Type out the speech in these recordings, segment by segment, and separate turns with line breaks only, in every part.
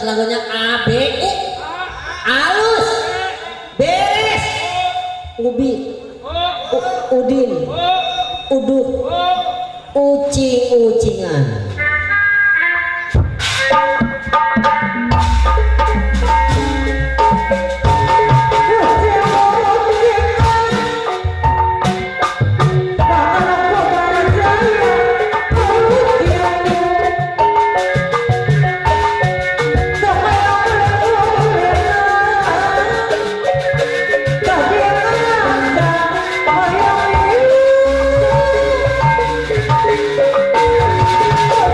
Lagunya ABU alus beres ubi udin uduk ucing-ucingan.
Oh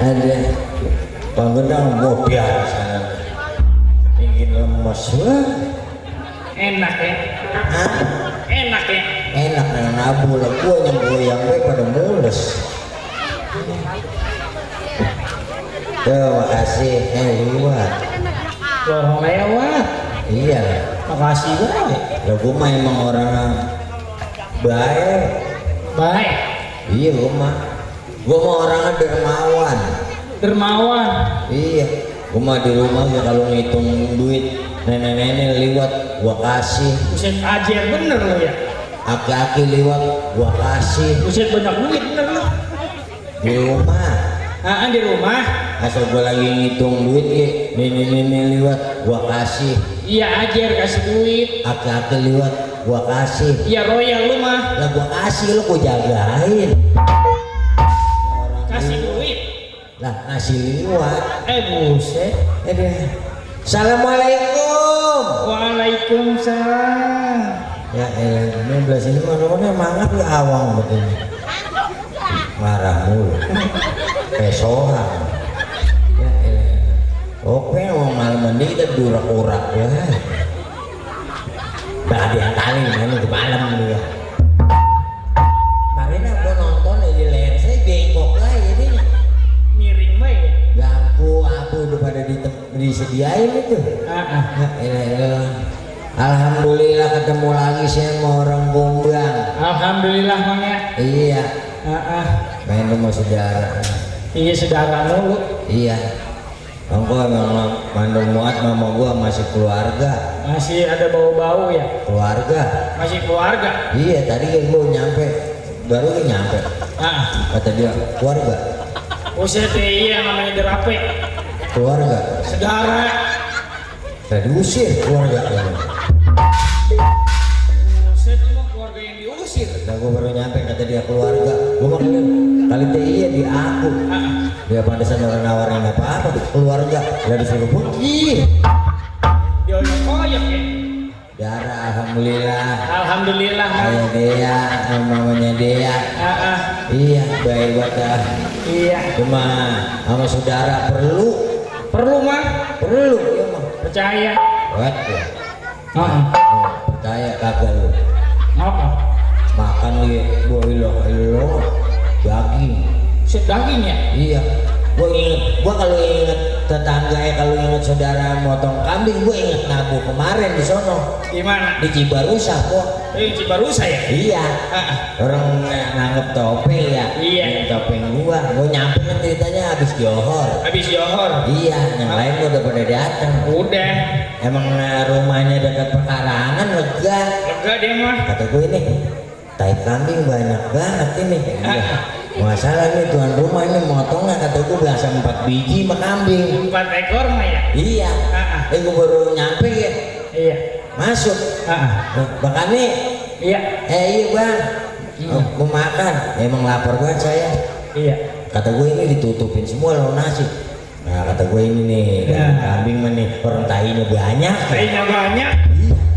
Ada panggedang modal sana ingin lemes wah
Enak ya.
Hah?
Enak ya.
Enak na nabu lah gua yang goyang gue pada mules. Makasih lewat
Lorong lewat.
iya
Makasih banget.
lah gua mah emang orang baik
Baik.
iya gua mah orangnya dermawan
Dermawan.
iya gua mah di rumah ya kalau ngitung duit nenek-nenek lewat gua kasih
Buset ajar bener lo ya.
aki-aki lewat gua kasih
Buset banyak duit bener lo.
di rumah
Di rumah.
asal gua lagi ngitung duit ya nenek-nenek lewat gua kasih
Iya ajar kasih duit.
aki-aki lewat gua kasih
Iya royal lu mah.
lah gua kasih lo gua jagain
Kasih duit.
lah ngasih lewat
Buset.
deh Assalamualaikum
Waalaikumsalam.
ya ini belah sini mana-mana mangap ya awang betul marah mulu pesohan ya oke mau malam mandi kita durak-urak ya berarti yang kali ini di malam dia kemarin aku nonton di layar saya bengkok lah ini
Miring mah ya.
ganggu aku udah pada disediain itu ya, alhamdulillah ketemu lagi saya sama orang Gombang
Alhamdulillah mang ya.
iya main rumah saudara
Iya saudara mulu.
iya engkau memang mandor muat mama gua masih keluarga
Masih ada bau-bau ya.
keluarga
Masih keluarga.
iya tadi kan gua nyampe baru nyampe kata dia keluarga
Buset iya namanya derape.
keluarga
Saudara.
saya diusir keluarga
Buset lu keluarga yang diusir.
nah gua baru nyampe kata dia keluarga gua makin kali teh iya di aku dia pantesan orang nawarin apa-apa keluarga udah disuruh pergi
Dia koyak ya.
darah alhamdulillah
Alhamdulillah.
ayah dia mamanya dia iya baik buat
Iya.
cuma sama saudara perlu
Mah.
perlu ya mah
Percaya.
buat ya percaya kagak lu
Apa?
makan lu ya daging
Buset daging ya.
iya Gua kalau inget tetangga kalau inget saudara motong kambing, gua inget Nabu kemarin di sono.
Gimana?
Di Cibarusa kok.
Cibarusa ya?
Iya. Orang nanggep topeng ya.
Iya.
Topeng gua nyampe kan ceritanya habis johor.
Habis johor.
Iya, yang lain gua udah pada datang.
Udah.
Emang rumahnya dekat pekarangan lega.
Lega dia mah.
Kata gue ini, tai kambing banyak banget ini. Masalah nih tuan rumah ini motongnya kata gue biasa 4 biji mah kambing.
4 ekor mah ya?
Iya. Gue baru nyampe ya.
Iya.
Masuk. Bang Kami.
Iya.
Iya bang. Mau makan. Emang lapar banget saya.
Iya.
Kata gue ini ditutupin semua lo nasi. Nah kata gue ini nih kambing mah nih orang tainya banyak.
Tainya banyak.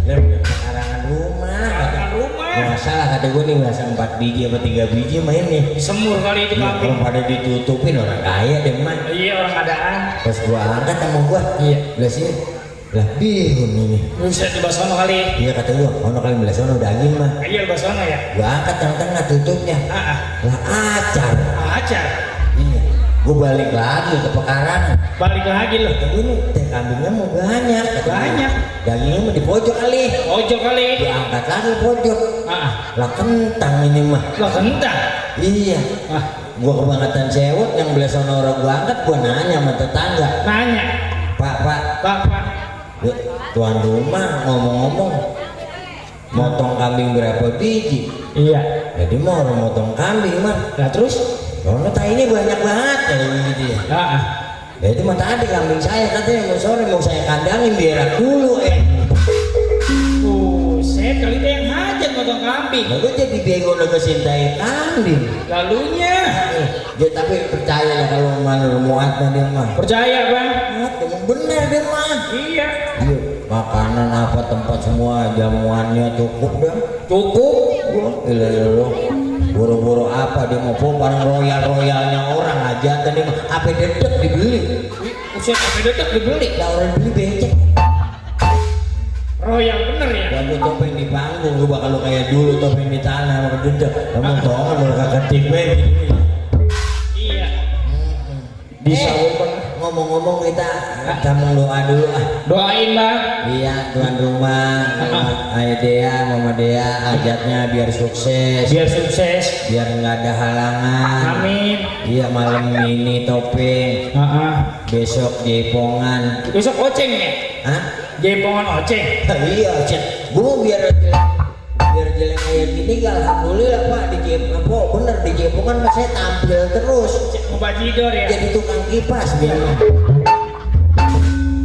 Iya. Karangan rumah. Masalah kata gue nih biasa 4 biji apa 3 biji mah ini.
Semur kali itu kambing.
Kalau pada ditutupin orang kaya deh mah.
Iya orang adaan.
Pas gua angkat sama gua. Iya. Belah sini. Lah bihun ini.
Bisa di basono kali.
Iya kata gua, ono kali belah sono daging mah.
Iya di basono ya.
Gua angkat yang tengah tutupnya. Lah acar.
Acar.
Iya. Gua balik lagi ke pekarangan.
Balik lagi loh.
Kata gua nih teh kambingnya mau banyak.
Banyak.
Dagingnya mau di pojok kali.
Pojok kali.
Gua angkat lagi pojok. Lah kentang ini mah.
Lah kentang.
Iya. Gua kebangetan sewot yang belah sono orang gua angkat, gua nanya sama tetangga.
Nanya.
Pak. Tuan rumah ngomong-ngomong motong kambing berapa biji?
Iya.
Jadi mau orang motong kambing mah.
Nah terus?
Karena tainya banyak banget kayak gitu ya. Ya itu mah tadi kambing saya katanya mau sore mau saya kandangin biar dulu
Buset kali itu yang hajat motong kambing.
Nah, gue jadi bego udah kesintai kambing.
Lalunya?
Ya tapi percaya lah kalau manur muatnya dia mah.
Percaya bang?
Emang bener dia mah.
Iya.
Iya. Makanan apa tempat semua jamuannya cukup dah.
Cukup?
Gila. Buru-buru apa dia mau barang royalnya orang aja tadi mah apa dedek dibeli.
Usia apa dedek dibeli?
Lah orang beli becek.
Royal bener ya?
Gak topeng di panggung lu bakal lu kayak dulu topeng di tanah sama dedek. Kamu tongan lu kakak tikwe gini.
Iya. Bisa
ngomong-ngomong kita doa dulu ah.
Doain bang.
Iya tuan rumah Aidea Mama Dea hajatnya biar sukses.
Biar sukses.
Biar nggak ada halangan.
Amin.
Iya malam ini topeng. Besok jaipongan.
Besok oceng ya?
Hah?
Jaipongan oceng.
Iya oceng. Bu biar jelek kayak gini gak alhamdulillah pak di jaipongan bener di jaipongan mas saya tampil terus.
Ngebajidor ya?
Jadi tukang kipas biar.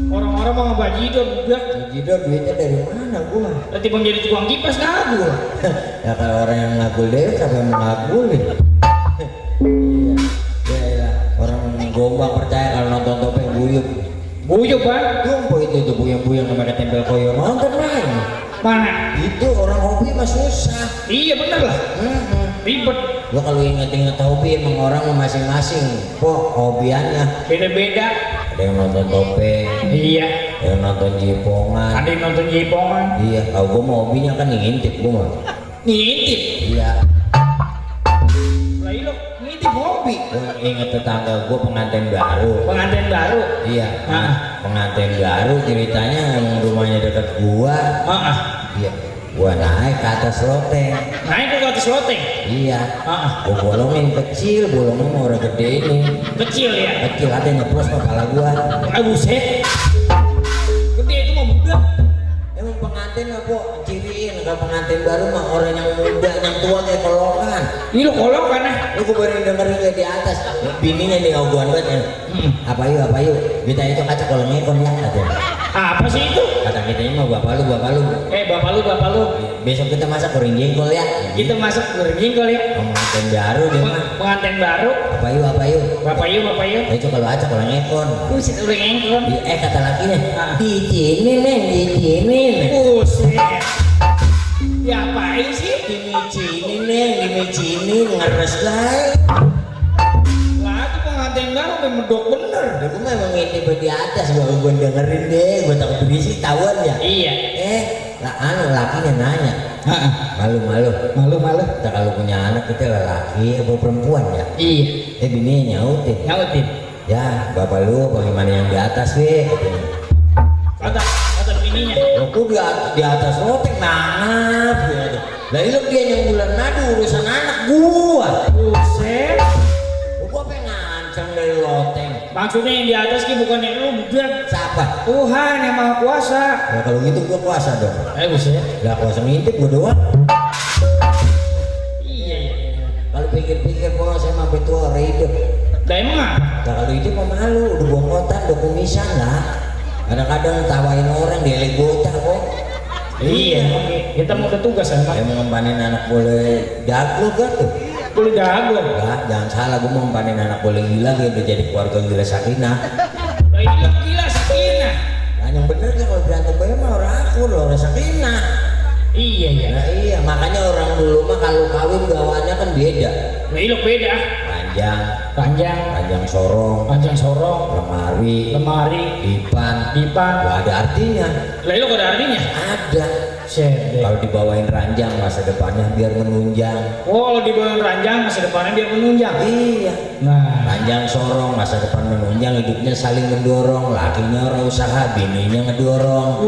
Orang-orang mau ngebajidor udah.
Bajidor duitnya dari mana gua?
Nanti bang jadi tukang kipas ngagul.
Ya kalau orang yang ngagul deh siapa yang mengagulin? Iya. Ya orang gombang percaya kalau nonton topeng buyut.
Buyut bang?
Jumbo itu tuh buyang-buyang sama tempel koyo nonton lain.
Mana?
Itu orang hobi mah susah.
Iya bener lah. Ribet.
Lo kalau inget-inget hobi emang orang masing-masing. Kok hobiannya
beda-beda.
Ada yang nonton topeng.
Iya.
Ada yang nonton jaipongan.
Ada yang nonton jaipongan.
Iya. Kalau gua mau hobinya kan ngintip gua mah.
Ngintip?
Iya.
Lah lo ngintip hobi.
Gua inget tetangga gua pengantin baru.
Pengantin baru?
Iya. Pengantin baru ceritanya emang rumahnya dekat gua. Iya. Gua naik ke atas loteng.
Naik ke atas loteng?
Iya. Gua bolongin kecil, bolongnya mau udah gede ini.
Kecil ya?
Kecil ada nyeplos kepala gua.
Buset. Gede itu mah muda.
Emang pengantin apa ciriin kalau pengantin baru mah orang yang muda, yang tua kayak kolokan.
Ini lo kolok kan ah?
Lu gua baru dengerin kayak di atas. Bininya nih oguan banget ya. Apa yuk? Kita itu kaca kalau ngekon ya katanya.
Apa sih itu?
Kata kita ini mah bapak lu.
Bapak lu.
Besok kita masak goreng jengkol ya.
Kita masak goreng jengkol ya.
Pengantin baru dia mah.
Pengantin baru.
Apa yuk?
Bapak yuk.
Itu kalau acak kalau ngekon.
Buset udah ngekon.
Kata lakinya. Dijinin.
Buset. Diapain sih?
Dimicinin ngeres lah.
Lah itu pengantin baru medok bener.
Gue memang ini di atas gue dengerin deh, gue takut berisik tahuan ya.
Iya.
Lakinya nanya. Malu. Kita kalau punya anak kita laki apa perempuan ya?
Iya.
Bininya nyautin. Ya bapak lu bagaimana yang di atas weh?
Kata bininya.
Aku di atas loteng nangap gitu. Lah itu dia yang bulan madu urusan anak gua.
Buset.
Gua pengen ngancam dari loteng.
Maksudnya yang di atas ki bukan yang lu budak.
Siapa?
Tuhan yang maha kuasa.
Ya kalau gitu gua kuasa dong.
Buset.
Lah kuasa ngintip gua doang.
Iya.
Kalau pikir-pikir gua saya mampu tua hidup.
Lah emang apa?
Nah kalau itu mah malu, udah bongkotan, udah kumisan lah. Kadang-kadang tawain orang dielek bocah kok.
Iya. Kita mau ke tugas kan, Pak?
Saya mau ngempanin anak boleh jago kan tuh.
Kulit dago.
Lah jangan salah, gua mau ngempanin anak boleh gila gitu, udah jadi keluarga gila sakinah.
Lah ini gila sakinah.
Nah yang bener kan kalau berantem bae mah orang aku loh, orang sakinah.
Iya.
Nah iya, makanya orang dulu mah kalau kawin gawannya kan beda.
Lah ilok beda.
Panjang sorong, lemari, dipan.
Dipan.
Gak ada artinya.
Lah ilok ada artinya?
Ada.
Set.
Kalau dibawain ranjang masa depannya biar menunjang.
Oh, kalau dibawa ranjang masa depannya biar menunjang.
Iya.
Nah,
Ranjang sorong masa depan menunjang, hidupnya saling mendorong. Lakinya orang usaha, bininya ngedorong.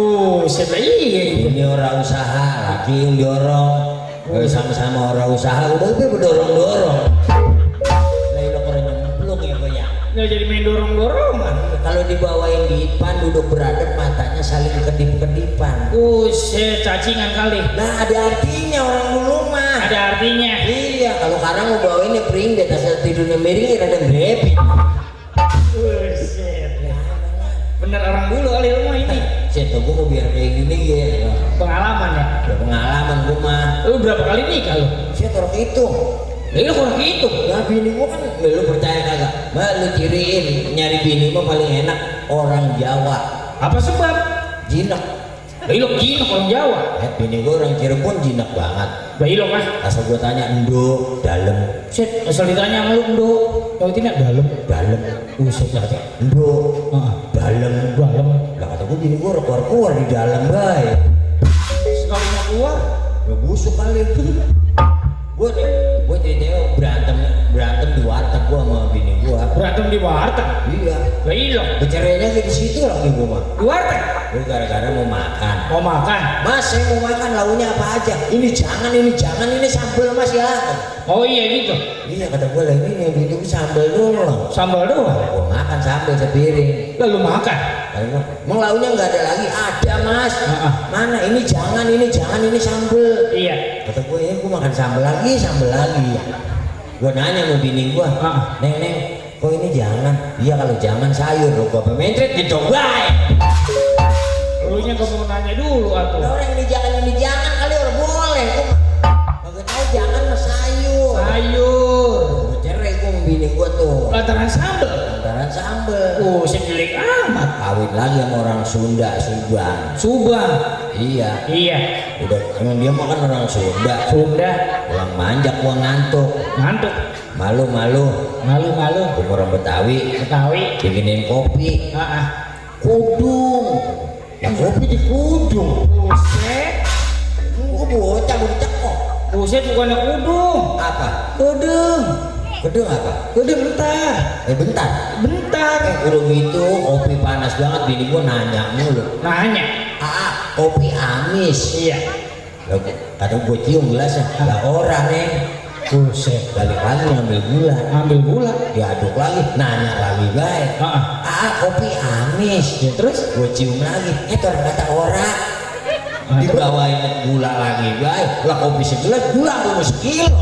set lah iya.
Bini orang usaha, laki yang dorong. Kalau sama-sama orang usaha udah berdorong-dorong. Lah lo orang nyemplung ya banyak.
Nggak jadi main dorong-dorongan.
Kalau dibawain dipan duduk beradab matanya saling kedip-kedipan.
Set cacingan kali.
Nah ada artinya orang dulu mah.
Ada artinya.
Iya, kalau sekarang mau bawainnya pring di atas tidurnya miring ada grepi.
Set. Bener orang dulu kali lu mah ini.
Saya tunggu mau biar kayak gini ya.
Pengalaman ya.
Udah pengalaman gua mah.
Lu berapa kali nikah lu?
Saya taruh itu.
Lah lu kurang gitu.
Nah bini gua kan, lu percaya kagak? Mbak lu ciriin nyari bini mah paling enak orang Jawa.
Apa sebab?
Jinak.
Lah lu gini orang Jawa.
Bini gua orang Cirebon jinak banget.
Lah lu mah.
Asal gua tanya endo dalam.
Set asal ditanya sama lu ndo. Tahu tidak dalam.
Set lah endo dalam. Lah kata gua bini gua keluar di dalam bae.
Sekalinya keluar.
Ya busuk kali. Gue ceritanya berantem di warteg gua sama bini gua.
Berantem di warteg.
Iya.
Lah ilok.
Bercerainya di situ lagi gua mah.
Di warteg.
Gue gara-gara mau makan.
Mau makan.
Mas saya mau makan, launya apa aja? Ini jangan, ini sambal mas ya.
Oh iya gitu.
Iya kata gue lah ini yang bini gua sambal doang.
Sambal doang.
Gua makan sambal sepiring.
Lalu makan.
Emang launya nggak ada lagi? Ada mas. Mana? Ini jangan, ini sambal.
Iya.
Kata gue ya gue makan sambal lagi. Gue nanya sama bini gue, neng, kok ini jangan? Iya kalau jangan sayur, lo gue pementret gitu, baik.
Lu nya gak mau nanya dulu atuh.
Orang ini jangan kali orang boleh. Gue kagak tahu jangan mas sayur. Gue cerai gue sama bini gue tuh.
Lantaran sambal.
Sedelik amat. Kawin lagi sama orang Sunda,
Subang.
Iya. Udah emang dia makan orang Sunda. Pulang manjak gua ngantuk. Malu. Gua orang Betawi. Bikinin kopi. Kudung. Ya kopi di kudung.
Buset.
Gua bocah kok.
Buset bukannya kudung.
Apa?
Kudung.
Kudung apa?
Kudung bentar.
Bentar. Udah gitu kopi panas banget bini gua nanya mulu. Kopi amis.
Iya.
Loh, kata gue cium gelasnya, lah orang nih. Buset, balik lagi ngambil gula. Diaduk lagi, nanya lagi baik. Kopi amis.
Ya, terus
gue cium lagi, itu kata orang. Dibawain gula lagi baik. Lah kopi segelas, gula gue sekilo.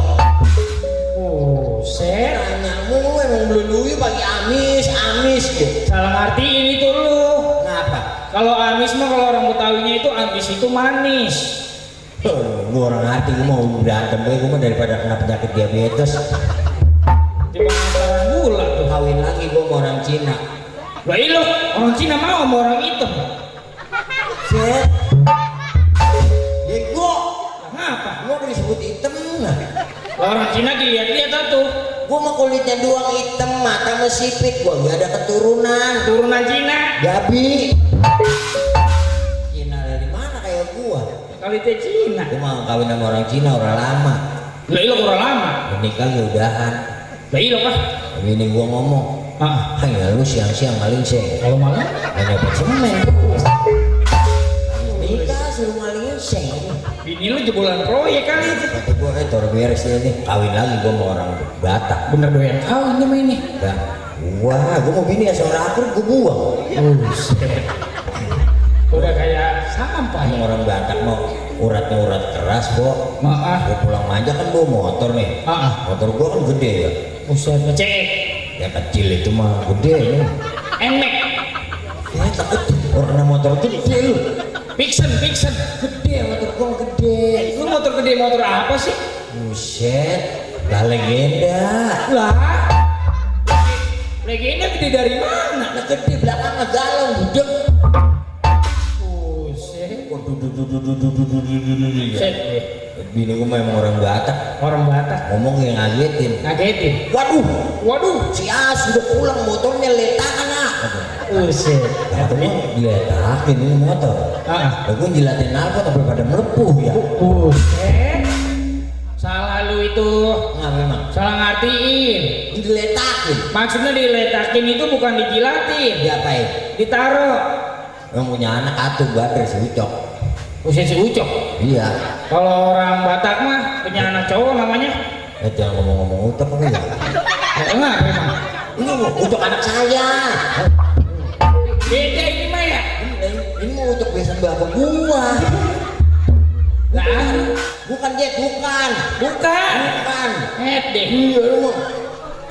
Buset.
Nanya mulu emang belum dulu pagi amis gitu.
Salah ngertiin itu lu.
Ngapa?
Kalau amis mah kalau orang Betawinya itu amis itu manis.
Gue orang hati, gue mau berantem gue mah daripada kena penyakit diabetes.
Dibandingkan gula tuh.
Kawin lagi gue sama orang Cina.
Lah ilo, orang Cina mau sama orang hitam.
Set. Bego.
Kenapa?
Gue udah disebut hitam nah.
Orang Cina dilihat-lihat tuh.
Gue mah kulitnya doang hitam, mata mesipit, gue gak ada keturunan.
Turunan Cina.
Gabi. Cina dari mana kayak gue?
Kali teh Cina.
Gue mau kawin sama orang Cina, orang lama.
Lah ilo orang lama.
Menikah ya udahan.
Lah ilo kah?
Bini gue ngomong, Ya lu siang-siang maling sih.
Kalau malam
Hanya dapat semen. Nikah suruh malingin sih.
bini lu jebolan proyek kali itu.
Kata gua tor beres dia nih. Kawin lagi gua sama orang Batak.
Bener doyan kawin sama ini.
Dah. Wah, gua mau bini ya seorang akur gua buang.
Udah kayak sampah
Yang
ya.
orang Batak mau uratnya urat keras kok.
Maaf.
Gua pulang aja kan bawa motor nih. Motor gua kan gede ya.
Buset ngecek.
Ya kecil itu mah gede nih.
Enek.
Ya takut orang motor gede lu.
Fiction.
Gede motor gua gede.
Lu motor gede motor apa sih?
Buset, lah legenda.
Lah. Legenda gede dari mana?
Nah gede belakangnya galon budek.
Buset.
Set. Bini gua memang orang Batak.
Orang Batak.
Ngomong yang ngagetin.
Ngagetin.
Waduh, si As udah pulang motornya letakan ah.
Buset.
Kata gua diletakin ini motor. Lah gua jilatin alpot sampai pada melepuh ya.
Buset. Salah lu itu.
Nggak memang.
Salah ngertiin.
Diletakin.
Maksudnya diletakin itu bukan dijilatin.
Diapain?
Ditaruh.
Yang punya anak atuh Badar si Ucok.
Usia si Ucok.
Iya.
Kalau orang Batak mah punya anak cowok namanya.
Jangan ngomong-ngomong Ucok apa ya?
Enggak memang.
Ini Ucok anak saya.
Beda ini mah ya.
Ini mau Ucok biasa bapak gua.
Lah,
Bukan Jet, bukan.
bukan. Deh.
Iya lu mau.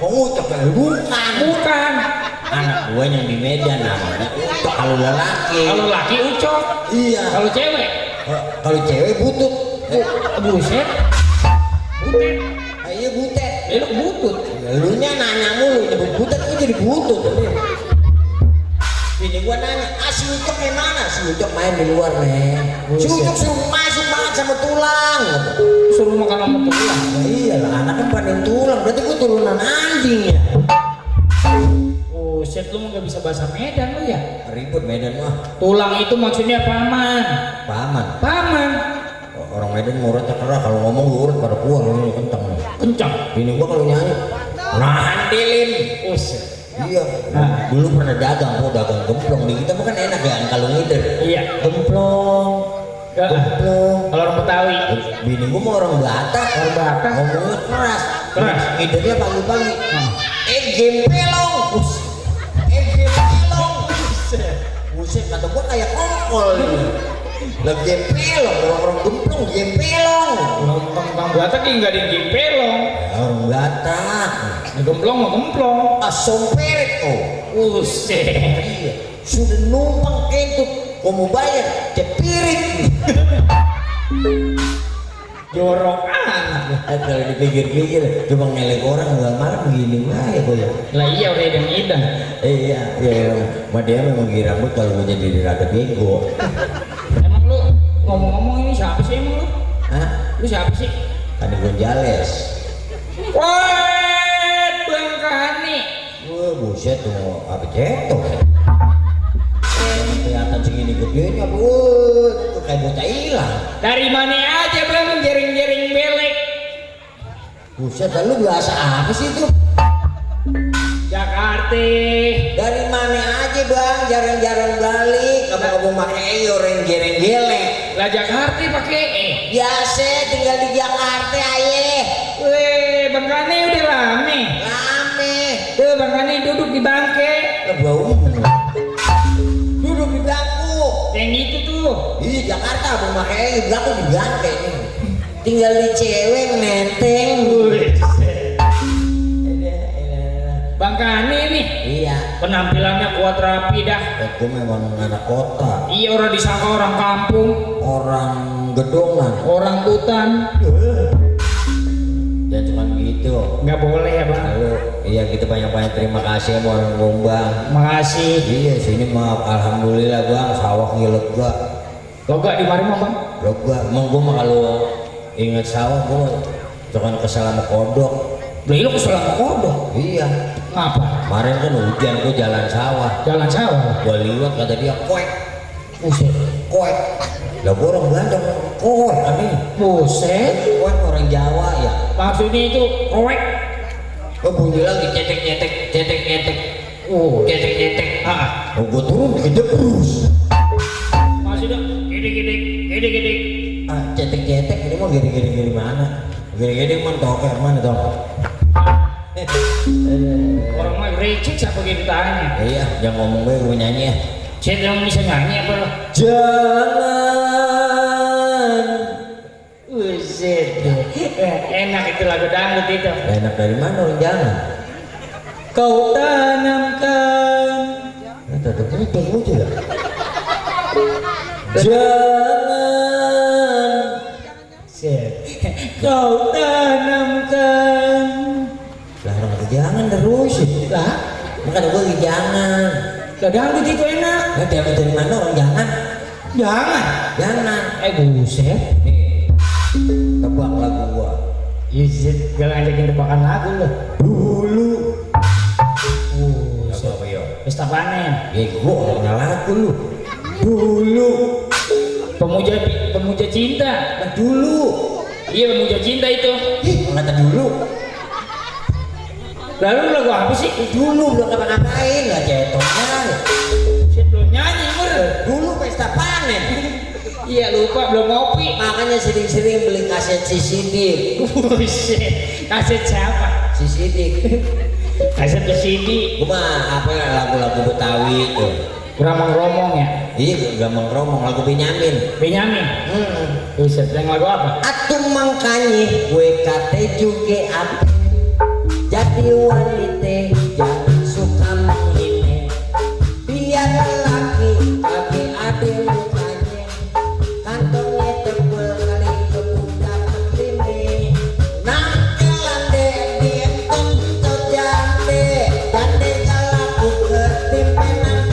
Kok Ucok ya?
Bukan.
Anak gua yang di Medan namanya Ucok kalau lelaki.
Kalau laki Ucok.
Iya.
Kalau cewek,
Kalau cewek butut.
buset. Butet.
Iya butet.
Belok butut.
Lu nya nanya mulu nyebut butet, gua jadi butut. Bini gua nanya, si Ucok yang mana? Si Ucok main di luar nih. Si Ucok suruh masuk banget sama tulang.
Suruh makan sama tulang.
Ya iyalah, anak kan panen tulang, berarti gua turunan anjing ya.
Buset, lu nggak bisa bahasa Medan lu ya?
Ribut Medan mah.
Tulang itu maksudnya paman.
Paman.
Paman.
Orang Medan murutnya keras, kalau ngomong urut pada puas ini kencang.
Kencang.
Bini gua kalau nyanyi, nahandilin.
Buset.
Iya. Dulu pernah dagang, dagang gemplong di kita bukan enak ya kalau ngider.
Iya.
Gemplong.
Kalau orang Betawi.
Bini gua mau orang Batak.
Orang Batak.
Ngomongnya keras.
Keras.
Ngidernya pagi-pagi. Gempelong. Gempelong. Buset, kata gua kayak kongkol ini. Lah gempelong, orang gemplong gempelong.
Bang Batak yang nggak ada yang gempelong.
Orang Batak.
Gemplong mau gemplong.
Asomperet oh.
Buset.
Iya. Sudah numpang kentut, kau mau bayar cepirit.
Jorok anak.
Kalau dipikir-pikir, cuma ngelek orang nggak malam gini aja kok ya.
Lah iya udah idang-idang.
Iya, ma dia memang kira rambut kalau gue jadi rada bego.
Emang lu ngomong-ngomong ini siapa sih emang lu?
Hah?
Lu siapa sih?
Tadi Gonjales.
Wah, Bang Kani.
Wah, buset tuh apa cetok. Kelihatan segini gedenya, wah, kayak bocah hilang.
Dari mana aja Bang jering-jering belek?
Buset, lu bahasa apa sih itu?
Jakarta.
Dari mana aja bang, jarang-jarang balik, kamu pakai orang gereng-geleng.
Lah Jakarta pakai
Biasa tinggal di Jakarta aye.
Weh, Bang Kani udah lame.
Rame.
Tuh Bang Kani duduk di bangke.
Bau. Duduk di bangku.
Yang itu tuh.
Iya Jakarta, abang pakai bangku di bangke. Tinggal di cewek nenteng.
Bang Kani nih.
Iya.
Penampilannya kuat rapi dah.
Aku memang anak kota.
Iya orang disangka orang kampung,
Orang gedongan.
orang hutan.
Dan cuma gitu.
Nggak boleh ya Bang.
Lalu, iya kita banyak-banyak terima kasih sama orang Gombang.
Makasih.
Iya sini mah alhamdulillah bang, sawah lega.
Lo gak di mari mah Bang?
Lega, emang gua mah kalau inget sawah gua cuman kesel sama kodok.
Beli lo kesel sama kodok.
Iya.
Ngapa?
Kemarin kan hujan gua jalan sawah.
Jalan sawah.
Gua liwat kata dia koek,
Buset.
koek. Lah gua orang Belanda, koek aneh.
Buset.
Koek orang Jawa ya.
Maksudnya itu koek.
Gua bunyi lagi cetek cetek cetek cetek.
Getek-getek.
Oh, gua turun kejebrus.
Masih dong. Getek-getek.
Cetek-cetek ini mau gede-gede mana? Gede-gede mana toker mana toh?
Orang mah receh siapa gitu tanya.
Iya, jangan ngomong gue nyanyi ya.
Saya yang bisa nyanyi apa lo?
Jangan.
Buset. Enak itu lagu dangdut itu.
Enak dari mana orang jangan?
Kau tanamkan.
Itu ada putih lucu ya. Jangan.
Set. Kau tanamkan.
Lah orang kata jangan terus.
Lah,
Makanya gue lagi jangan.
lagu dangdut itu enak.
Nah, dapat dari mana orang jangan?
Jangan.
Jangan.
Buset.
Nih, tebak lagu gua.
Buset, gak ngajakin tebakan lagu lo.
Dulu.
Buset.
Apa yo?
Pesta panen.
Ya gua orangnya lagu lu. Dulu.
Pemuja cinta.
Nah, dulu.
Iya, pemuja cinta itu.
Ih, kata dulu.
Lalu lagu apa sih?
Dulu belum ngapa-ngapain lah jatuhnya.
Buset, belum nyanyi mur.
Dulu pesta panen.
Iya, lupa belum ngopi.
Makanya sering-sering beli kaset si Sidik.
Buset. Kaset siapa?
Si Sidik.
Kaset kesini.
Gua mah apa lagu-lagu Betawi tuh.
Romong-romong ya.
Iya, gampang ngomong lagu Benyamin.
Benyamin. Buset, yang lagu apa?
Atuh mangkanya gue kate juga apa jadi wanita